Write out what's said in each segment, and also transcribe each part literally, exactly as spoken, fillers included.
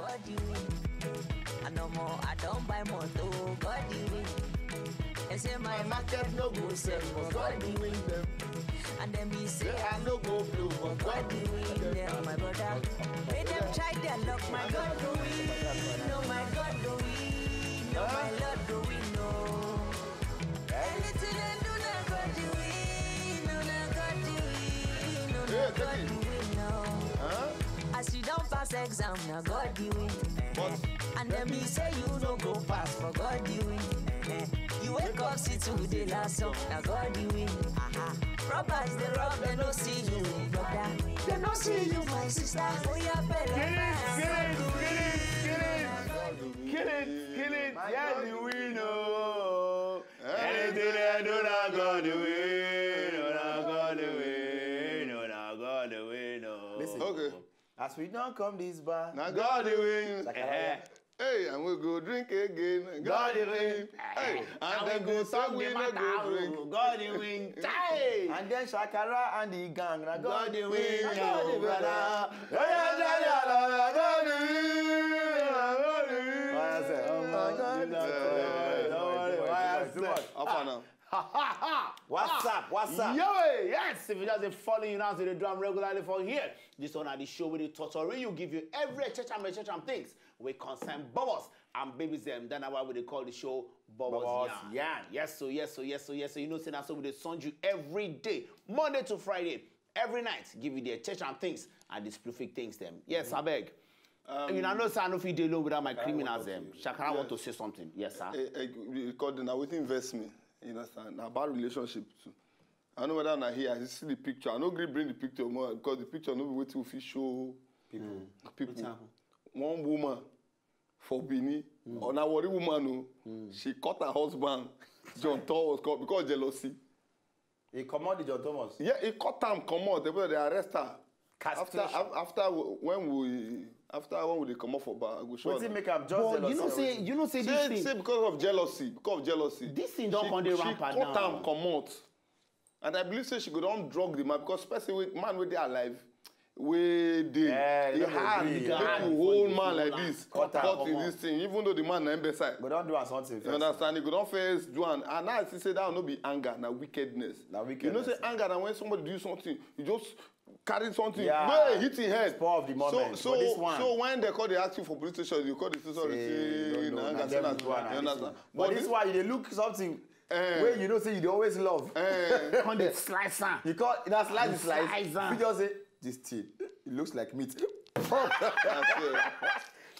God the win. And no more, I don't buy motor, God the win. They say my market no go sell, but God the win. And then me say I no go blow, but God the win. Them my brother, make them try their luck. My God the win, no, my God the win, no, my Lord the win, no. Anything I do, na God the win, no, na God the win, no, na God the win, no. As you don't pass exam, na God the win. And then me say you no go pass, for God the win. You wake up, see today last song, na God the win. Aha. Robbers they rob, they no see you, brother. They no see you, my sister. Oh yeah, better. Kill it, kill it, kill it, kill it. Kill it, kill it. Yeah, the win, oh. Anything I do, na God the win, oh, na God the win, oh, na God the win, oh. Listen. Okay. As we don't come this bar, Na God the win. Shakara. Hey, and we go drink again. God the win. Hey, and then go talk we no go drink. God the win. Hey. And then Shakara and the gang, na God the win, God the win, brother. God the win. Why I say? Oh my God. Don't worry, don't worry, why I say? How far now? What's up? What's up? Yo, yes, if you just dey follow you now, so they do am regularly for here. This one at the show with the tutorial you give you every church and church and things we concern bubbles and babies them. Then why we dey call the show Bubbles Bubbles Yarn. Yarn. Yes, so yes, so yes, so yes. So you know, say na so we dey send you every day, Monday to Friday, every night. Give you the church and things and the specific things them. Yes, I beg. Um, you know, I know say I no fit dey alone without my criminals them. Shakara want to say something. Yes, sir. Eh, eh, recording now wetin vex me, you understand? Na about relationship too. I know whether na here I see the picture. I no gree bring the picture more because the picture no be wetin we fit show people. People. One woman for Benin, or na Warri woman o, she cut her husband, John Thomas, because of jealousy. He comot the John Thomas. Yeah, he cut am comot. They, they arrest her. After Castration. af- after w- when we after when we dey comot for bar, I go show Wetin her. Make am just But jealous. you know say you know say this Say, thing say because of jealousy, because of jealousy. This thing don She- come dey she rampant cut now. am comot, and I believe say she go don drug the man because person wey man wey dey alive, wey dey Eh, e no go hard gree. make Hard you for hold you man to like hold am. This, Cut am cut in comot. This thing, even though the man na him be side. Go don do am something You first. Understand? You go don first do am, and now I see say that one no be anger, na wickedness. Na You know wickedness, say yeah. Anger na when somebody do you something, you just carry something, Yeah. wey hit him head. Spur of the moment. So, so, But this one so when they call, they ask you for police station, you call the station, Say, say, no, you no, know, na Anger, them say, do am, you na this understand? one. But this one, you dey look something Eh. wey you know say you dey always love. Eh, Come dey slice am. You call na slice You is slice. slice am. You just say this thing, it looks like meat. I swear.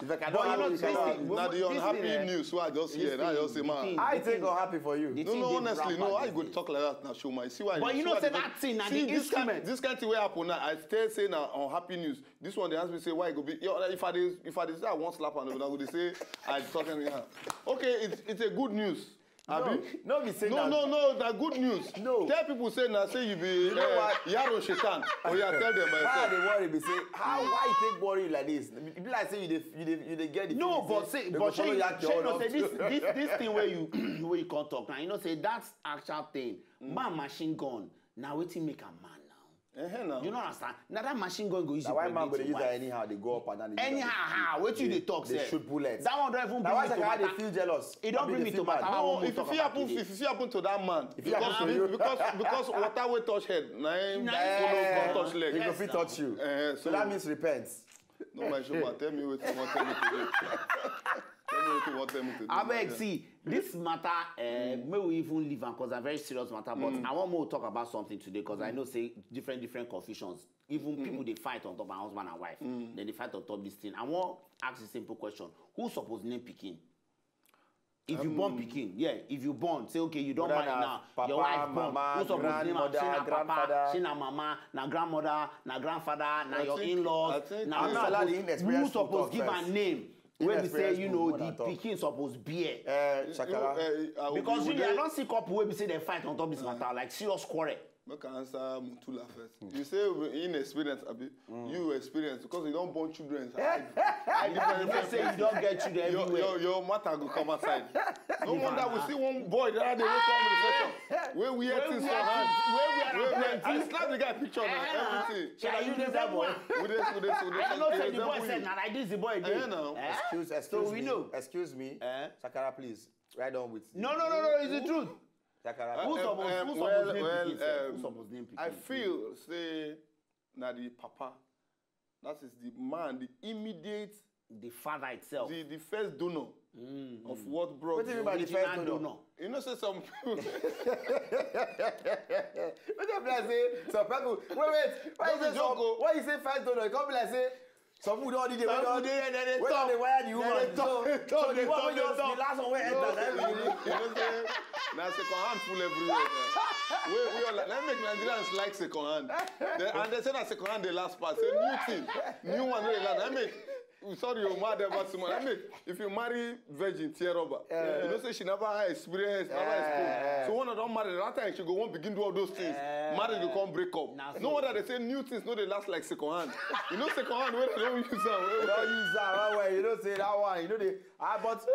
If I cannot But you have know, it, you this cannot have thing- it. Now the this unhappy thing, eh, news wey I just hear, now I just say, man. I think unhappy for you. The No, thing no, dey honestly, no. rampant How you go these talk like that now, show my see why. But you know say that thing na the See, this instrument. Kind, this kind thing wey happen now, I still say na unhappy news. This one they ask me say why e go be. Yo, if I dey, if I dey say I wan slap am, I go dey say I talk anyhow. Okay, it's it's a good news. Abi? No, no be say No, na- no, no, na good news. No. Tell people say na say you be You know uh, what? Yaro Shetan. Oh yeah, tell them. Why I Uh, dey worry be say how why you take worry like this? E be like say you dey you dey you dey get the No, feeling but say say, they but go follow say, you out say your no, own say this, house. this, this thing where you, where you can't talk now. You know, say that actual thing, man, machine gun. Now wetin make a man now? uh-huh, now. You know understand? Now that machine gun go use Na it why man go dey pregnant use wife. am anyhow? Dey go up and down. Dey Anyhow, how? Wetin you dey talk Dey sef? shoot bullet. That one don even Na bring why me to Sakara dey matter. Feel jealous. E don Abi bring me dey to feel matter. bad. How I No, wan if talk it about happen, today. If it happen to that man, If it happen because to you. Because because water wey touch head, na him Na follow him come follow. touch leg. He go Yes, fit now. Touch you. Eh, So that means repent. No, my show man, tell me wetin you wan tell me today. Tell me wetin you wan tell me today. Abeg, man. See, this matter, uh, may we even leave am because a very serious matter. But I wan more talk about something today because I know say different different confusions. Even people dey fight on top of husband and wife. Then they fight on top this thing. I wan ask a simple question: Who suppose name pikin? If you born pikin, yeah, if you born, say okay, you don Whether marry na now, papa, your wife born, mama, who suppose name am? Say na grandmother, papa, grandfather. Say na mama, na grandmother, na grandmother, na I your think- in-laws, I think- na I'm who not allowed suppose, the inexperienced who suppose to give talk am first. Name? Wey be say Inexperienced you people know wanna the talk. Pikin suppose bear. Eh, Shakara. Eh, I will Because be you know, I with don see couple wey be say dem fight on top this matter, like serious quarrel. Make I answer Mutula first. You say we inexperience, abi? You experience because you don born children. I, I different, You say you don get children your, everywhere. your, your matter go come outside. No wonder we see one boy that day wey come with the session. Wey wear things for hand. Wey wear Wey wear. plenty. I snap the guy picture now. Ah, Everything. shall I use that one? We dey, we dey, we dey, we dey. I know say the Dem boy we said use. na like this the boy dey. Eh, now. Eh? Excuse, So excuse we me. Know. Excuse me. Eh? Shakara, please. Right on with. No, no, no, no, it's the truth. Shakara. Who Uh, suppose, uh, who well, suppose name well, pikin? um, Who suppose name pikin? I feel say na the papa. That is the man, the immediate, The father itself. the, the first donor of what brought. What do you mean by the Original first donor? Donor. You know, say some people. What do you mean say some people? Wait, wait. Why No you be say joke some? o. Why you say first donor? You come be like say some people don already dey Some wey people don dey there, they dey wey don talk. dey wire the They woman. dey talk, So they talk, so they the one talk, wey they just talk. the last one wey enter na You know, you know say na second hand full everywhere. Man. We we all like, na make Nigerians like second hand. They, and they say na second hand dey last pass. Say new thing, new one no dey last. I make, sorry, you mad about someone. I make, if you marry virgin tear rubber, you know say she never had experience, never Yeah. experience. So when I don marry, that time she go wan begin do all those things. Marriage go come break up. Na No so. Wonder they say new things no dey last like second hand. You know second hand wey they don use am. You don use that one well. You know say that one. You know the ah but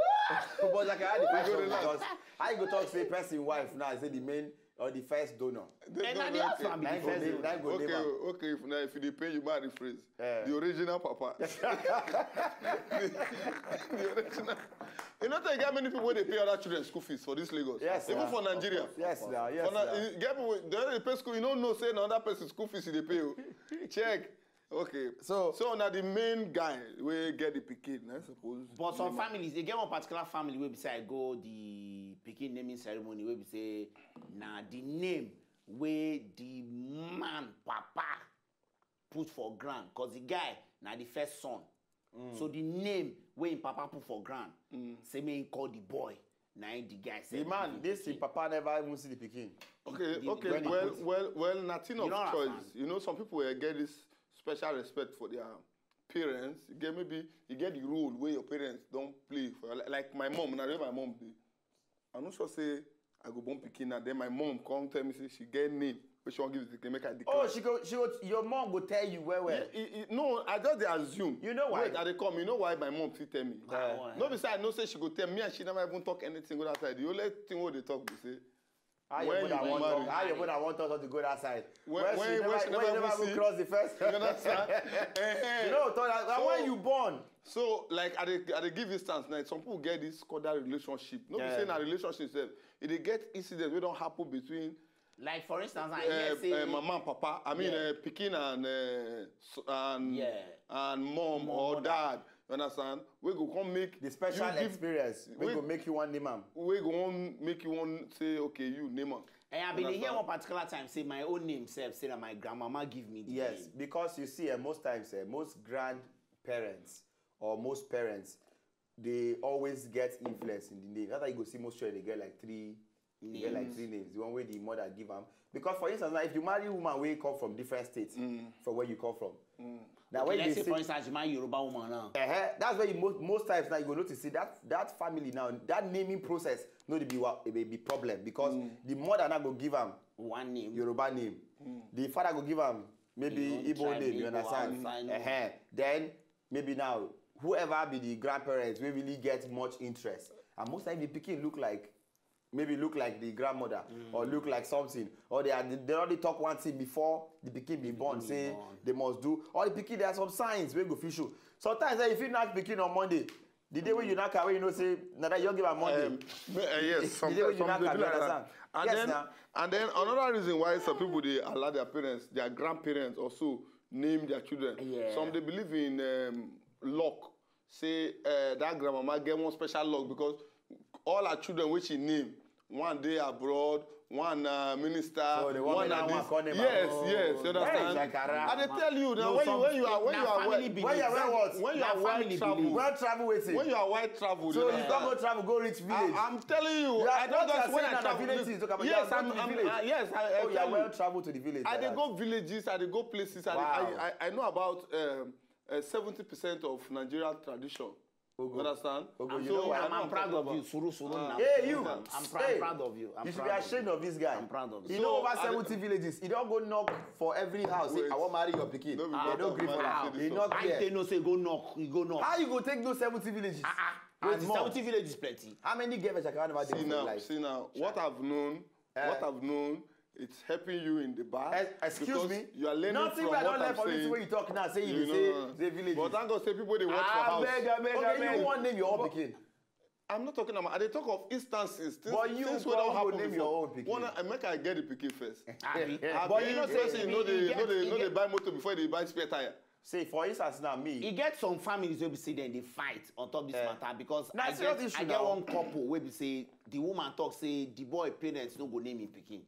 but like I had the go question relax. Because how you go talk say person wife now say the main or the first donor. They And don't na the like house it. man be the Like first they- donor. like go Okay, dey back. Okay, if na if you dey pay, you marry phrase. Eh. The original papa. The original. You know, they get many people wey dey pay other children school fees for this Lagos. Yes, Even sir. for Nigeria. Yes, now. Yes, For na, now. you get people wey dey pay school, you no know say na other person school fees you dey pay o. Check. Okay. So- so na the main guy wey get the pikin, I suppose. But some families, they get one particular family wey be say I go the pikin naming ceremony wey be say na the name wey the man papa put for ground, cause the guy na the first son. So the name wey him papa put for ground, say make him call the boy. Na him the guy say The man, this the papa never even see the pikin. Okay, the- okay, when he well, put- well, well, na thing You of don't choice. understand. You know, some people will get this special respect for their parents. You get maybe you get the role where your parents don't play for. Like, like my mom, na where my mom dey. I no sure say I go born pikin and then my mom come tell me say she get name wey she wan give the pikin make I declare. Oh, she go, she go. Your mom go tell you well, well. I- I- I- no, I just dey assume. You know why? Wait, I dey come. You know why my mom still tell me? Why? No be say I know say she go tell me and she never even talk anything go that side. The only thing wey dey talk be say How When your mother you wan marry. Talk? How your mother wan talk to go that side? When- Well, when- she never, when she when never you never even even see. Cross the first. You understand? Eh, eh. You know, talk like, So- when you born. So, like, I dey, I dey give instance now. Some people get this cordial relationship. No be Yeah. say na relationship sef. E dey get incident wey don happen between Like for instance, I uh, hear say uh, mama, papa. I mean, Yeah. uh, pikin and uh, s- and Yeah. and mom Mom, or mother. Dad. You understand? We go come make The special you give- experience. We Wait. Go make you one name am. We go wan make you wan say okay, you name am. And I been dey hear Understand? One particular time say my own name sef say na my grandmama give me the Yes, name. Because you see, eh, most times, eh, most grandparents or most parents, they always get influence in the name. That's why you go see most children they get like three, they get like Names. Three names. The one where the mother give them. Because for instance, now if you marry a woman where you come from different states from where you come from, now Okay, when let's they say, say, for instance, you marry Yoruba woman now. uh That's where you most, most times now you go notice see that that family now that naming process no dey be wa- e be problem because the mother now go give am One name. Yoruba name. The father go give am maybe Your own Igbo tribe, name. You Igbo, understand? Hausa, no. Uh-huh. Then maybe now whoever be the grandparents will really get much interest. And most time the pikin look like maybe look like the grandmother or look like something or they are they already talk one thing before the pikin be born be say born. They must do or the pikin there are some signs wey go fit show. Sometimes eh, if you knack pikin on Monday, the day when you knack am wey you know say na that you give am Monday. Um, uh, yes, some, The day when you some knack dey am, do you like that. Understand? And Yes, then, now. And then another reason why some people they allow their parents, their grandparents also name their children. Yeah. Some they believe in um, luck. Say uh, that grandmama get one special luck because all her children which she name, one day abroad, one uh, minister, So they want one make that na one this. call them Yes, out. Yes, you Very understand? shakara. I dey tell you now No, when you some- when you are when na you are family well, belief. When you are well what? When you Na are well family traveled, belief. Well travel wetin? When you are well traveled, So you you don't go understand? Travel go reach village. I, I'm telling you, You are- I don't what you just are when saying I na travel. villages, you talk about- you Yes, are I'm, going to the I'm, village. uh, yes, I, I Oh, you tell are well you. traveled to the village. I Like dey that. Go villages. I dey go places. I, Wow. dey, I, I I know about um, uh, seventy percent of Nigeria tradition. You understand? Ogo, And you so know what? I know I'm I'm proud of talking you, about- Suru Suru. Now. Hey, you. I'm, I'm Hey, proud of you. I'm You should proud be of ashamed you. Of this guy. I'm proud of He you. know So, over I- seventy villages. He don't go knock for every house. Say, Wait. "I wan marry your pikin." No be They matter don't of gree for my that. say He this not one. I there. They know say go knock. You go knock. How you go take those seventy villages? Ah, And and more. Seventy villages plenty. How many girls I can ever See now, see now. What I've known, Eh. what I've known, it's helping you in the back. Eh, excuse because me. You are learning Nothing from I what don't learn I'm from this saying. When you talk now, say you, You dey say know, say village. But thank God say people they watch for house. Abeg, abeg, Okay, abeg. You want name your own pikin. I'm not talking about. I dey talk of instances. Things, But you things wey come don go happen name before. Your own pikin. One, I make I get the pikin first. Abi. I But be you know say person if no you dey get- no dey you no dey get- buy motor before they buy spare tire. Say for instance now me. E get some families wey be say dem dey fight on top this Eh. matter because Na I serious get issue I get now. One couple wey be say the woman talk say the boy parents no go name him pikin.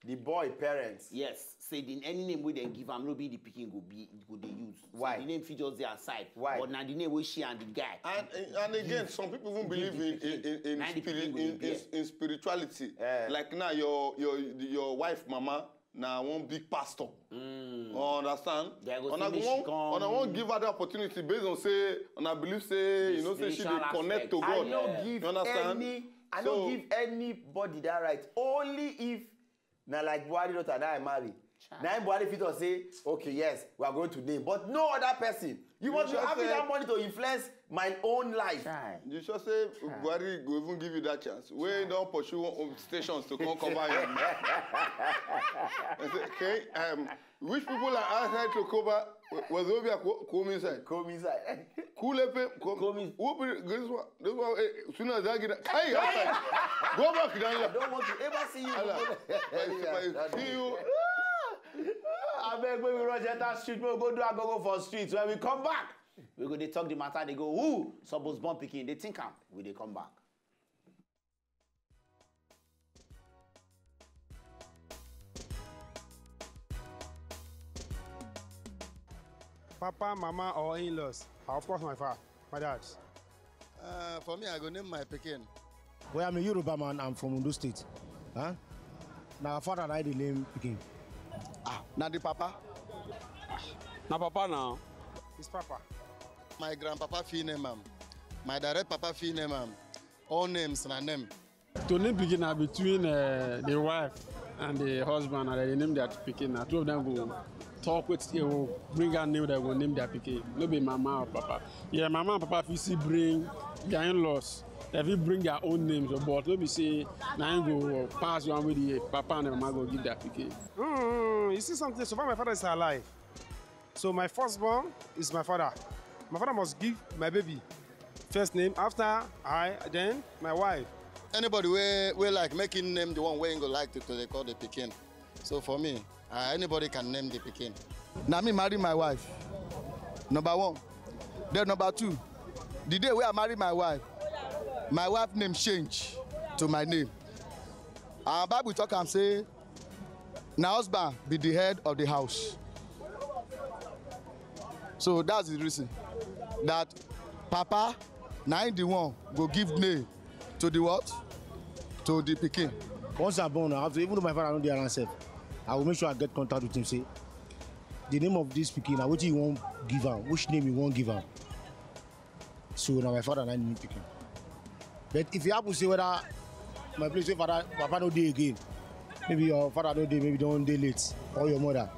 The boy parents. Yes, say the any name wey dem give am no be the pikin go be go dey use. Why? So the name fit just dey aside. Why? But na the name wey she and the guy. And and again, some people even believe in in in, in, Na the spirit, pikin go in, dey in, in spirituality. Eh. Like now, your your your wife mama na one big pastor. You understand? They go Una say make go she come- Una wan give her the opportunity based on say una believe say The you know say she spiritual dey connect to aspect. I God. no give You understand? any. I So- no give anybody that right. Only if na like Buhari daughter that I marry. Now Buhari fit us say, okay, yes, we are going to name, but no other person. You must be just having say- That money to influence my own life. Chai. You sure say Buhari go even give you that chance? Wey don pursue one stations to come cover him. I say, okay, um, which people are outside to cover? Wazobia, come inside. Come inside. Kulepe, come. Come in. Who be this one? This one. Hey, soon as I get, hey, outside. Go back down I here. Don't want to ever see you. Allah, if I, if I see you. Abeg, make we rush enter street, make we go do agogo for street. When we come back, we go dey talk the matter. They go, who suppose born pikin? They think am. We dey come back. Papa, mama, or in-laws? Of course, my father, my dad. Uh, for me, I go name my pikin. Well, I'm a Yoruba man. I'm from Ondo State. Huh? Now, father, I the name pikin. Ah, na the papa. Na papa now. His papa. My grandpapa fit name am. My direct papa fit name am. All names na name. To name pikin na between uh, the wife and the husband, and they name their pikin. Na two of them go talk with, they go bring out name, they go name their pikin. No be mama or papa. Yeah, mama and papa fit still bring their in-laws. They fit bring their own names, but no be say na him go pass one wey the papa and the mama go give their pikin. Mm, you see something? So far, my father is alive. So my firstborn is my father. My father must give my baby first name, after I, then my wife. Anybody wey wey like make him name the one wey him go like to, to dey call the pikin. So for me, uh, anybody can name the pikin. Na me marry my wife. Number one. Then number two, the day wey I marry my wife, my wife name change to my name. And Bible talk am say, na husband be the head of the house. So that's the reason that papa na him the one go give name to the what? To the pikin. Once I born, I have to, even though my father no dey around sef, I will make sure I get contact with him. Say the name of this pikin, na wetin you wan give am, which name you wan give am. So na my father na him pikin. But if you happen say whether my place wey father papa no dey again, maybe your father no dey, maybe don dey late, or your mother,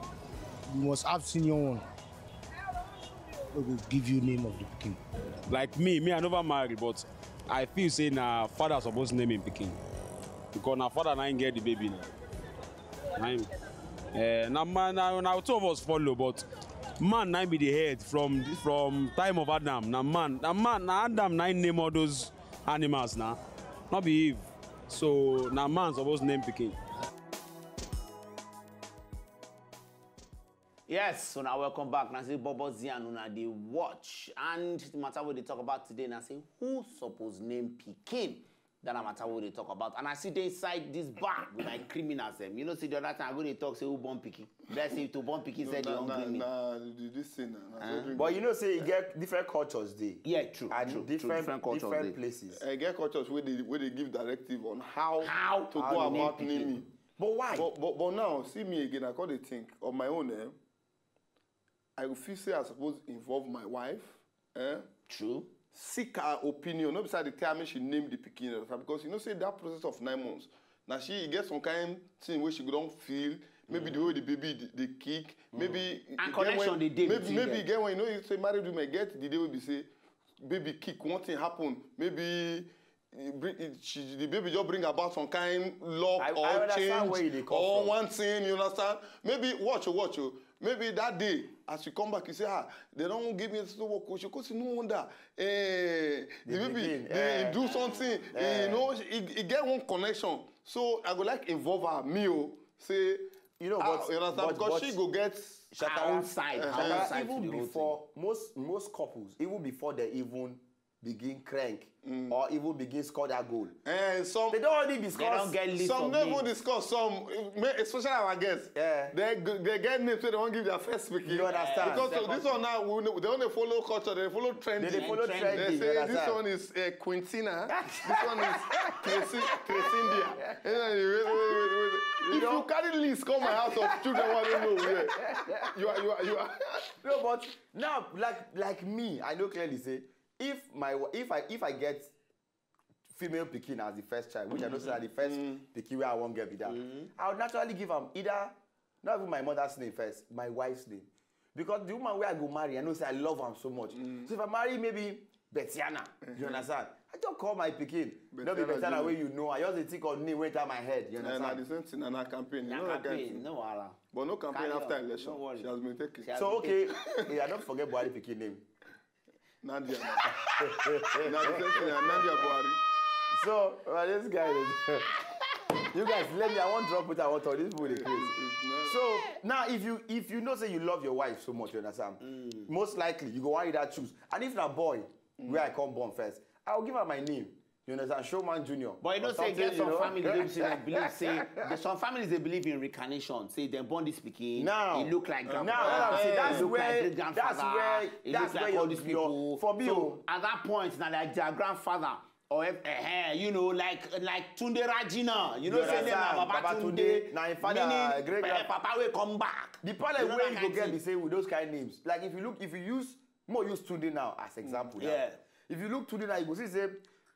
you must have senior one wey go give you name of the pikin. Like me, me I never marry, but I feel say na father suppose name him pikin because na father na him get the baby na. Na him. Eh, na man, na, na two of us follow, but man na him be the head from from time of Adam. Na man, na man, na Adam na him name all those animals na, not be Eve. So na man suppose name pikin. Yes, so now welcome back. Now see Bobo Z and una dey watch. And the matter we dey talk about today, now say who suppose name pikin? That na matter we dey talk about. And I see they inside this bar with my criminals them. You know, see the other time I go dey talk say who born pikin. That's if to born pikin said the Na- hungry na- me. na the- this thing na- na so drink But beer. You know say e get different cultures dey. Yeah, true, At true, different true. Different cultures different dey. Places. I get cultures where they where they give directive on how How to how go you name about pikin. naming. But why? But, but but now see me again. I got to think on my own. Eh? I feel say I suppose involve my wife. Eh? True. seek her opinion. No be say I dey tell her make she name the pikin, you understand? Because you know say that process of nine months, na she e get some kind thing wey she go don feel. Maybe the way the baby dey, dey kick, maybe e And get when- connection dey dey maybe between maybe them. e get when you know you say married women get the day wey be say baby kick, one thing happen, maybe e bring, e, she, the baby just bring about some kind luck I- or I understand change where you dey come or from. One thing, you understand? Maybe watch o, watch o. Maybe that day, as you come back, you say, ah, they don't give me this work. She go say, no wonder. Eh, the The baby, pikin, they eh. do something. Eh, you know, it, it get one connection. So I go like involve her, me o. Say, You know, ah, but- you understand? but- Because but- she go get Her own side, her own Oga, side to even the whole before thing. Most most couples, even before they even begin crank or even begin score that goal, Eh, some they don already discuss. They don't get list some of no names. Even discuss some, eh, especially our guests. Yeah. They g- they get names wey they wan give their first pikin. You understand. Because of this one now, we, no- they only follow culture. They follow trend. They dey follow They trend. They You say this understand. One is uh, Quintina, this one is Tracy, Tracy India. Eh, wait, wait, wait, wait. If you carry list come my house of children, what don't know where? You are, you are, you are. No, but now, like like me, I know clearly say if my wa- if I if I get female pikin as the first child, which I know say na the first pikin wey I wan get be that, I would naturally give am either, not even my mother's name first, my wife's name, because the woman wey I go marry, I know say I love am so much. So if I marry maybe Betiana, you understand? I just call my pikin. No be Betiana Betiana Junior. Wey you know. I just dey think of name wey enter my head. You Na na the Understand? Same thing, na na campaign. You Na know that kind campaign, thing. No wahala. But no campaign Carry after on. Election. No worry. She has been taken. She has So been okay, yeah, don't forget Buhari pikin name. Nadia. Na the same thing, na Nadia Buhari. So uh, this guy, is- you guys, let me. I wan drop it. I wan talk. These people dey crazy. So now, if you if you know say you love your wife so much, you understand? Most likely, you go wan either choose. And if na boy, where I come born first, I will give her my name. You understand? Showman Junior. But you know Or say something, get you some know? Family wey be say dem believe say there's some families dey believe in reincarnation. Say dem born this pikin, Now, e look like now, grandfather, now, see, e that's look where- like great that's grandfather, where- e that's look like where all your- these your- people. for me, So oh. At that point, na like their grandfather or if, eh, you know, like like Tunde Rajina. You know You say name na understand? Baba Baba Tunde, Tunde, na him father, meaning great eh, grand- Papa wey come back. The problem You know wey that you go kind get thing. Be say with those kind names, like if you look, if you use, more use Tunde now as example. Now. Yeah. If you look Tunde now, you go see say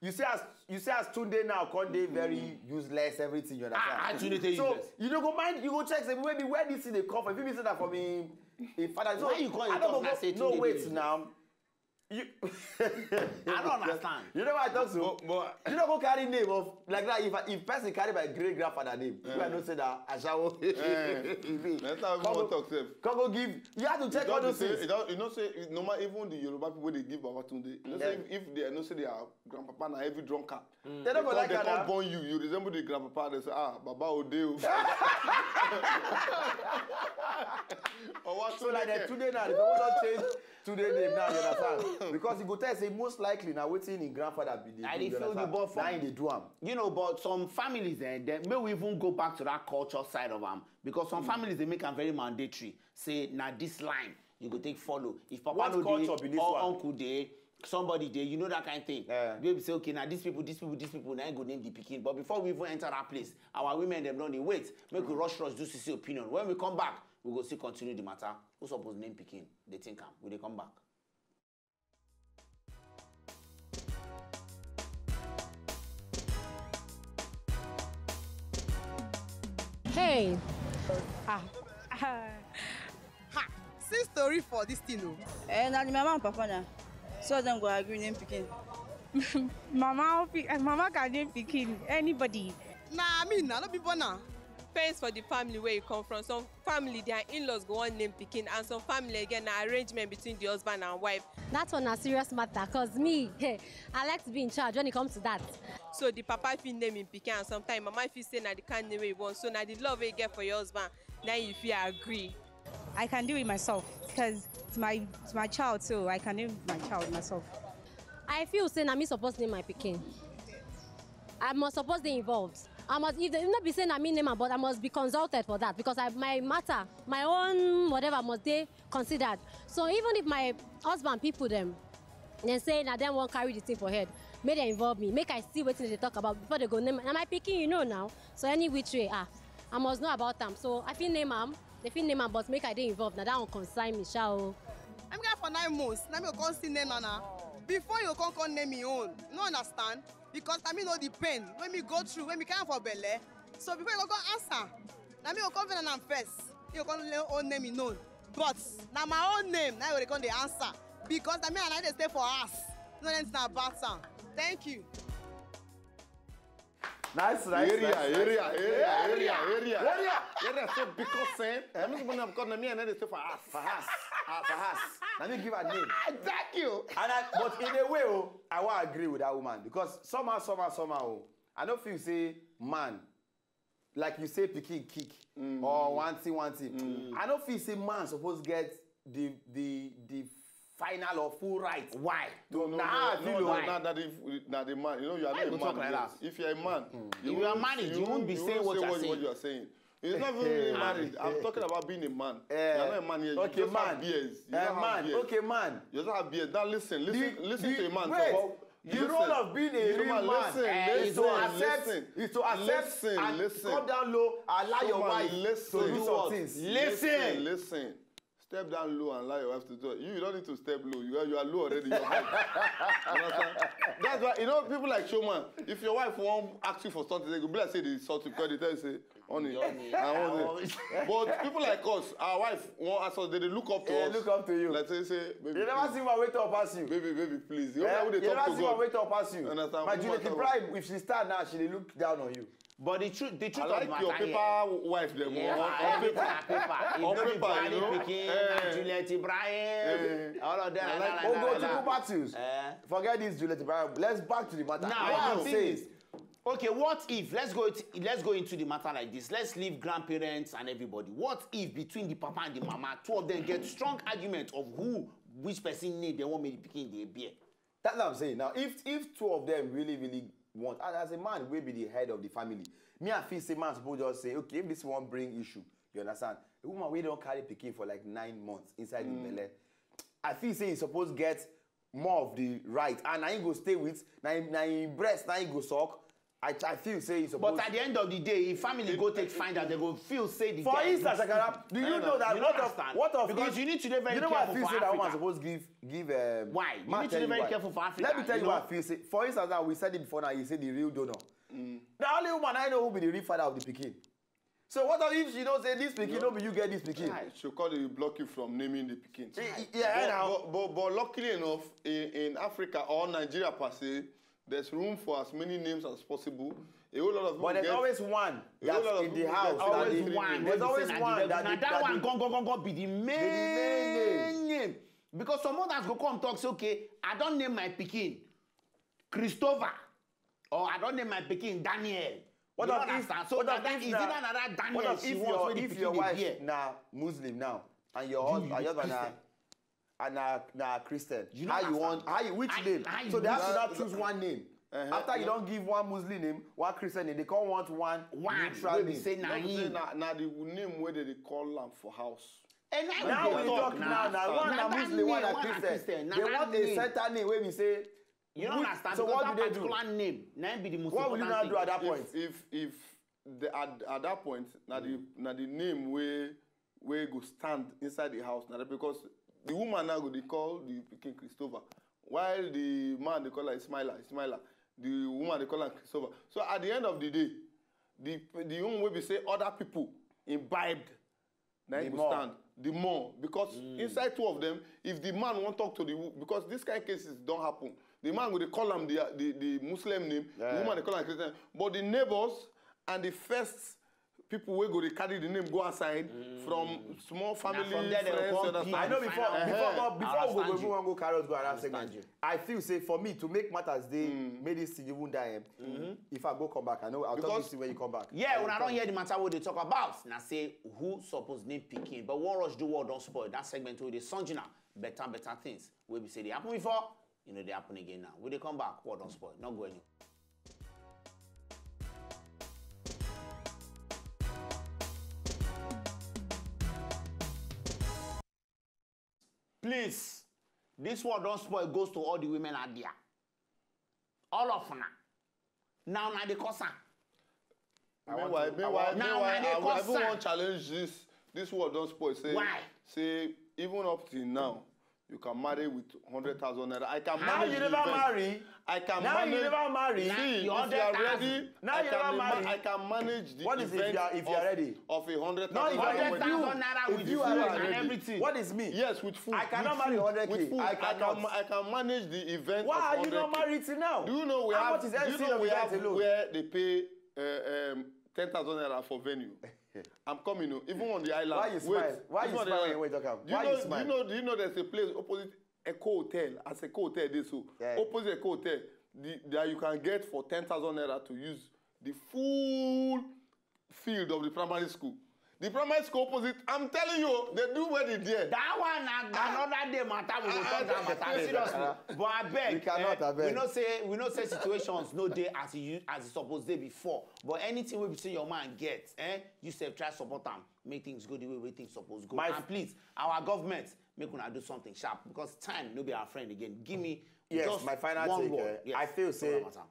you see as you see as Tunde now come dey very useless, everything, you understand? Ah, ah, Tunde dey So useless. You no go mind, you go check say maybe where this thing dey come from. If you be say that from him, him father. So Why you call I him don't talk go, like say no Tunde wait dey now. You I don't understand. You know what I talk to? But, but You no go carry name of like that. If if person carry my great grandfather name, you know say that Ashawo. Eh, that's how we Come wan go- talk sef. Come go give. You have to check all Don't be those say- things. you don't- you know say no matter even the Yoruba people wey dey give Baba Tunde. You know say Yeah. if, if they know say their grandpapa na heavy drunkard. They don't go Because like they that. come Now. Born you, you resemble the grandpapa. They say, ah, Baba Ode o. Or what So like the Tunde now, they don't change Tunde name now. You understand? Because you go tell say most likely now wetin him grandfather be dey I do, dey you feel the understand? ball for Now he dey do am. You know, but some families, eh, they, may we even go back to that culture side of am because some families they make am very mandatory. Say na this line you go take follow. If papa What no culture dey, be this or one? Uncle dey, somebody dey, you know that kind thing. Yeah. Wey be say okay, na these people, these people, these people, na im go name the pikin. But before we even enter that place, our women dem don dey wait. Make we rush rush do C C opinion. When we come back, we go still continue the matter. Who suppose name pikin? They think am. We dey come back. Hey. Ah. Ah. Ha! See story for this thing o. Eh, na the mama and papa na. So dem go agree name pikin. Mama, opi- eh, mama can name pikin. Anybody. Na me na, no be born am. Depends for the family where you come from. Some family, their in-laws go wan name pikin, and some family again na arrangement between the husband and wife. That one na serious matter, cause me, I like to be in charge when it comes to that. So the papa fit name him pikin, and sometimes mama fit say na the kind name wey you want. So na the love wey you get for your husband, na you fit agree. I can do it myself because it's my it's my child, so I can name my child myself. I feel say na me suppose name my pikin. I must suppose dey involved. I must, if dem no be say na me name am, but I must be consulted for that because I, my matter, my own whatever must dey considered. So even if my husband people dem, dem say na dem wan carry the thing for head, make dem involve me, make I see wetin dem dey talk about before dem go name. Na my pikin, you know now. So any which way, ah, I must know about am. So I fit name am, dem fit name am, but make I dey involved. Na that one concern me, sha o. I'm gonna For nine months, na me go come see name na na. Before you come come name your own, you no understand? Because na me know the pain wey me go through, wey me carry for belle. So before you go come answer, na me go come find am first. You go come own name your own. But na my own name, na you go dey come dey answer. Because na me and I dey stay for house. No anything about am. Thank you. Nice, nice, area, nice, nice. Area, area, area, area, Area. Area. So because eh, I'm not gonna because me and I stay for us. For us. Ah, for us. Let me give a name. Ah, thank you. And I, but in a way, oh, I want to agree with that woman because somehow, somehow, somehow, oh, I don't feel say man, like you say, picking kick or one thing, one thing. I don't feel say man supposed get the the the final or full right. Why? No, no, Nah, no, feel no, no. no, na, na the, na the man. You know, you are Why not you a go talk man. Like Yet. That? If you are a man, If you are married, you won't be saying what you are saying. It's not even really married. I'm talking about being a man. Eh, You're not a man yet. You okay, just man. Have beers. You Eh, don't man. Have beers. Okay, man. You just have beers. Now listen, listen, The- listen the- to a man. wait, So, the role of being a you real know, man listen, eh, is to listen, accept, listen. Is to accept Listen, and listen. Come down low, allow your Showman, wife listen. to do some things. Listen, listen. Step down low and allow your wife to do it. You, you don't need to step low. You are, you are low already. You're high. You understand? That's why, you know, people like Showman, if your wife won't ask you for something, they go be like say they insult you because they tell you say, "Honey, I want it." But people like us, our wife won't ask us. They, they look up to Yeah, us. Look up to you. Like say, say, "Baby, You never please. see my way to pass you. Baby, baby, please." You Yeah, know how they you talk never to see my God. way to pass you. Understand? My Woman Juliet talk. Ibrahim, if she stand now, she dey look down on you. But the truth, the truth I of like the your matter paper here, wife them yeah, on, on everything paper. na paper. If On no be paper, you Buhari know. pikin, Eh. na Juliet Ibrahim, Eh. all of them. I Na, like na, Oh, na, go na, to na. Kubatus. Eh. Forget this Juliet Ibrahim. Let's back to the matter. Now, What I I'm think saying is, okay, what if, let's go to, let's go into the matter like this. Let's leave grandparents and everybody. What if between the papa and the mama, two of them get strong argument of who, which person name they want make the pikin dey bear? That's what I'm saying. Now, if if two of them really, really want, and as a man, will be the head of the family, me, I feel say man suppose just say, "Okay, if this one bring issue, you understand? A woman wey don carry pikin for like nine months inside the belle, I feel say he suppose get more of the right, and na him go stay with, na him, na him breast, na him go suck." I, I feel say he suppose. But at the end of the day, if family go take find out, they go feel say the For guy instance, do Shakara, do you stupid. know that You what don't of understand? What of Because if, you need to dey very You know why I careful feel for say that woman Africa. Suppose give give um, Why? You ma need to tell be you very why. Careful for Africa, Let me tell you you what know? I feel say. For instance, now we said it before. Now you say the real donor. The only woman I know who be the real father of the pikin. So what of if she don't say this pikin, don't be you get this pikin? She call you, block you from naming the pikin. Eh, eh, yeah, but, now. But, but, but luckily enough, in, in Africa or Nigeria per se, there's room for as many names as possible. A whole lot of people But there's get, always one a whole that's lot of in the people house. get That Always they- always one. There's Wey be always say na one the- that na they- that that one they- gon gon gon gon be the main main name. Because some others go come talk say, "Okay, I don name my pikin Christopher, or I don name my pikin Daniel." What You of don't if- understand? So what na of that if is na- it another What Daniel of she if wants your make the if your pikin dey wife bear? Na Muslim now and your You, husband, you your husband na Christian. And na na Christian. You no How you want? understand. How you which How- name? how you So they have to want- now choose one name. Uh-huh. After you don't give one Muslim name, one Christian name, they come want one One neutral wey be name. Say na Not to say him. Na, na the name where they, they call am for house. And now Now we we dey talk talk now. Now now. one na that Muslim, one name, na one na Christian. Christian. Na They that want a name. center name where we say. You don't Which- understand? So Because what that do they do? Particular name, na him be the most What will you now important do at thing. That point. If if if the at, at that point, now the now the name where where go stand inside the house now, because the woman now go they call the pikin Christopher, while the man they call her Ismaila, Ismaila. The woman they call her Christopher. So at the end of the day, the the one wey be say other people imbibed, na The him go more. Stand the more, because inside two of them, if the man won't talk to the wo- because this kind of cases don't happen. The man go they call him the the, the Muslim name, the Yeah. Woman they call her Christian, but the neighbors and the first people wey go they carry the name go outside from small family From there they go friends. Come You understand? I know pick. Before Find out. before Eh, but I before we go understand even you. Wan go carry us go another Understand segment. You. I feel say for me to make matters dey make this thing even die. Em, If I go come back, I know I'll talk Because- this thing when you come back. Yeah, I when I will don't hear the matter what they talk about, now say who suppose name pikin, but one rush do world don't spoil. That segment wey dey sound now. Better better things wey be say they happen before, you know they happen again now. We dey come back, world don't spoil. Not go anywhere. Please, this world don't spoil goes to all the women out there. All of una. Now, now they cause am. Meanwhile, to- meanwhile, Now, meanwhile, na dey I, cause I even am. Want challenge this this word don't spoil. Say Why? Say even up till now, You can marry with hundred thousand naira. I can Now manage you the never event. marry. I can Now you manage. never marry. See, Your if you are hundred thousand. ready, Now I you can never ma- marry. I can manage the What is if event you are- if you are of, ready? Of a hundred No, if thousand I- naira if wedding. you- Hundred thousand naira if with you food are and ready. Everything. What is me? Yes, with food. I cannot With marry food, hundred K. with food. I I can, cannot. I can manage the event. Why of are you not hundred K. married till now? Do you know we How have? much is Do you L C know of we event have alone? Where they pay uh, um, ten thousand naira for venue? I'm coming. Oh. Even on the island. Why you Wait, smile? Why even you on the smile island. when you talk am? Do you Why know? you Do smile? you know? Do you know? There's a place opposite Eco Hotel. As Eco Hotel, this so Yeah. Opposite Eco Hotel, the, that you can get for ten thousand naira to use the full field of the primary school. The primary school opposite. I'm telling you, they do wedding there. That one na another day matter. We go Ah, talk that ah, matter ah, seriously. But I beg, We cannot, eh, I beg. We know say we know say situations no dey as you as it suppose dey before. But anything wey be say your man get, eh, you sef try support am. Make things go the way wey things suppose go. My And please, our government, make una do something sharp because time no be our friend again. Give me Yes, just my final one take. word. Eh, Yes, I feel talk say about am.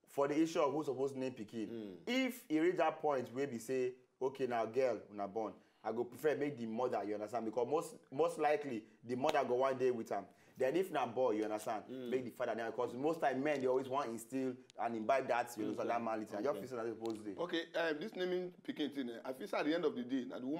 For the issue of who suppose name pikin, if e reach that point wey be say, okay, now girl una born, I go prefer make the mother, you understand, because most most likely the mother go one day with am. Then if na boy, you understand, make the father name, because most time men dey always wan instill and imbibe that, you understand, that manly thing. I just feel say na suppose dey. Okay, um, this naming pikin thing. Eh, I feel say at the end of the day, na the woman